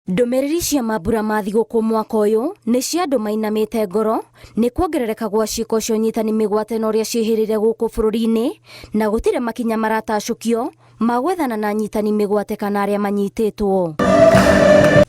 Ndũmĩrĩri cia mambura ma thigũkũ mwaka ũyũ nĩ cia andũ mainamĩte ngoro nĩ kuongerereka gwa ciĩko cia ũnyitani mĩgwate na ũrĩa ciĩhĩrĩire gũkũ bũrũri-inĩ na gũtirĩ makinya maratacũkio ma gwethana na anyitani mĩgwate kana arĩa manyitĩtwo.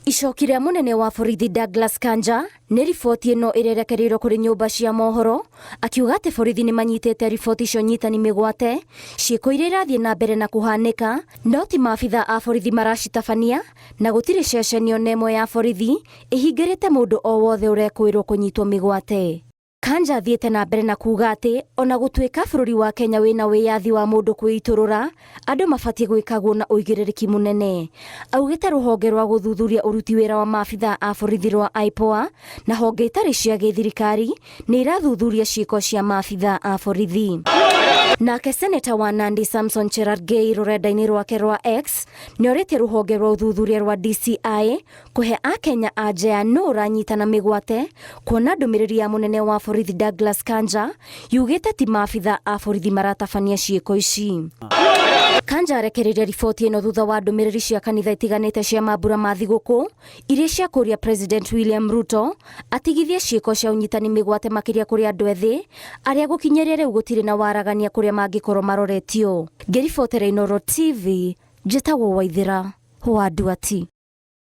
Icoki rĩa mũnene wa borithi Douglas Kanja nĩ riboti ĩno ĩrerekereirwo kũrĩ nyũmba cia mohoro akiuga atĩ borithi nĩ manyitĩte riboti cia ũnyitani mĩgwate ciĩko iria irathiĩ na mbere na kũhanĩka no ti maabitha a borithi maracitabania na gũtirĩ ceceni ona ĩmwe ya borithi ĩhingĩrĩte mũndũ o wothe ũrekũĩrwo kũnyitwo mĩgwate. Kanja athiĩte na mbere na kuuga atĩ ona gũtuĩka bũrũri wa Kenya wĩna wĩyathi wa mũndũ kwĩitũrũra, andũ mabatiĩ gwĩkagwo na ũigĩrĩrĩki mũnene. Augĩte rũhonge rwa gũthuthuria ũruti wĩra wa maabithaa a borithi rwa IPOA na honge itarĩ cia gĩthirikari nĩ irathuthuria ciĩko cia maabithaa a borithi. Nake seneta wa Nandi Samson Cherargei rũrenda-inĩ rwake rwa X nĩorĩtie rũhonge rwa ũthuthuria rwa DCI kũhe akenya a nja ya nũ ũranyitana mĩgwate kuona ndũmĩrĩri ya mũnene wa borithi Douglas Kanja yugĩte ti maabitha a borithi maratabania ciĩko ici. Kanja arekereirie riboti ĩno thutha wa ndũmĩrĩri cia kanitha itiganĩte cia mambura ma thigũkũ iria cia kũria President William Ruto atigithie ciĩko cia ũnyitani mĩgwate makĩria kũrĩ andũ ethĩ arĩa gũkinyĩria rĩu gũtirĩ na waragania kũrĩa mangĩkorwo maroretio. Ngĩribotera Inooro TV, njĩtagwo Waithĩra wa Nduati.